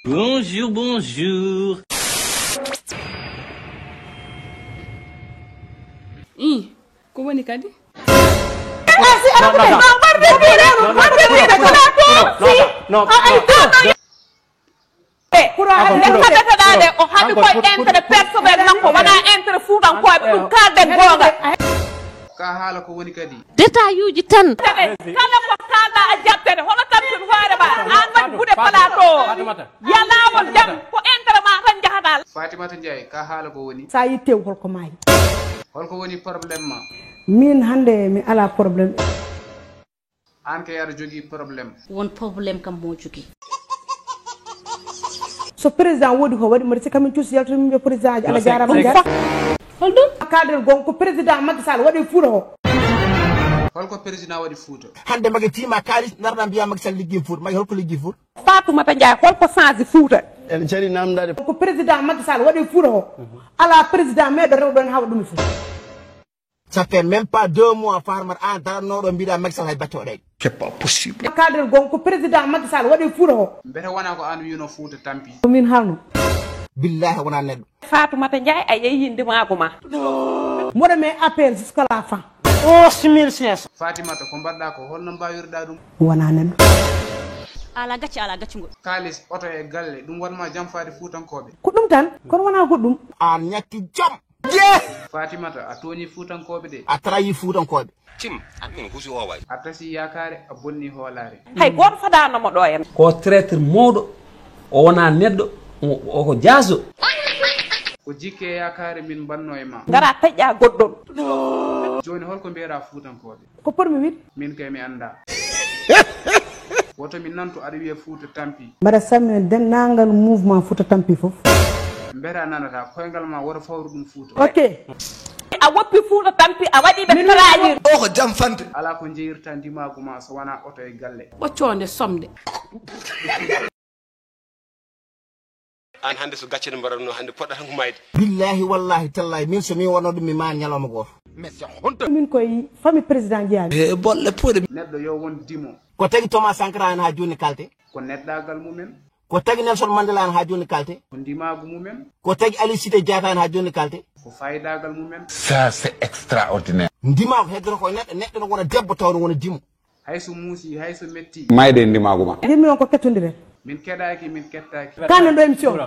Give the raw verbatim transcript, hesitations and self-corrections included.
Bonjour, bonjour. I, ko woni kadi? Kuraɗe nde haɗataɗa nde o haali koye intérêt personnel makko, wona intérêt fuutankoɓe. Ɗum kalden goonga. Ka haala ko woni kadi? Détail uji tan. Kala ko kalɗa a jaɓtete, hono tampin hoore ma, an waɗi buɗe plateau. Ya laawol jam, ko intérêt ma tan jahata. Fatimata Ndiaye, ka haala ko woni? Sa yettew holko maayi? Holko woni problème ma? Min hannde mi ala problème. An kay aɗa jogii problème. Won problème kam mo jogii. So président woodi ko waɗi mari si kamin cuusi yalto min mbiya président aji ala jarama. Holɗum? Kadel gon ko président Macky Sall waɗi fuuta ko. Holko président waɗi fuuta? Hannde mage tima kaalis narɗa mbiya Macky Sall liggi fuuta, mage holko liggi fuuta? Fatumata Ndiaye, holko sansi fuuta? En cari namdade. Ko président Macky Sall waɗi fuuta ko. Ala président meɗo rewɗo en hawa ɗum e fuuta. Ça fait même pas deux mois farmar an darannoɗo mbiɗa Macky Sall hay batte o ɗayɗi. C'est pas possible. Kadel gon ko président Macky Sall waɗi fuuta ko. Mbete wona ko an wino fuuta tampi? Ko min halno. Billahi wona neɗɗo. Fatumata Ndiaye, a yeeyi ndimaagu ma. Mboɗo men appel jusqu'à la fin. Onze mille cinq cents. Fatimata, ko mbaɗɗa ko holno mbawirɗa ɗum? Wona neɗɗo. Ala gacce, ala gaccugol. Kaalis, oto e galle, ɗum waɗma jam faade fuutankoɓe? Ko ɗum tan, kono wona goɗɗum. An ñatti jom. Fatimata, a tooñi fuutankoɓe de. A trayi fuutankoɓe. Tim, min husi o way. A tasi yakare, a bonni hoolare. Hay gooto fadaano mo ɗo en. Ko traitre mawɗo, o wona neɗɗo, o ko jaaso. Ko jikke yakare min mbanno e ma. Ngara peƴƴa goɗɗon. Joni holko mbiyata fuutankoɓe? Ko pormi wiide? Min kay mi anda. Woto mi nantu aɗa wiya fuuta tampi. Mbaɗa salmina denndaangal mouvement Fouta Tampi fof. Mbeta nanata koyngal ma woto fawru ɗum fuuta. Ok. A woppi fuuta tampi, a waɗi ɓe trahir. O ko jam fande. Ala ko jeeyirta ndimaagu ma so wona oto e galle. Ɓoccoonde somde. An hannde so gacce no mbaɗatno hannde poɗɗa tan ko mayde. Billahi wallahi tallahi min so min wonno ɗum mi ma ñalawma gooto. Min koye famille président jeeyami. E bolle puuɗe. Neɗɗo yo won dimo. Ko tagi Thomas Sankara en ha joni kalte? Ko neɗɗagal mumen. Ko tagi Nelson Mandela en ha joni kalte? Ko ndimaagu mumen. Ko tagi Ali Site Diata en ha joni kalte? Ko fayidagal mumen. Ça, c'est extraordinaire. Ndimaagu heddata ko neɗɗo, neɗɗo no wona debbo taw no wona dimo. Hay so muusi, hay so metti. Mayde e ndimaagu ma. Yimmi on ko kettodire. Min keɗaki, min kettaki. Kanen ɗo émission.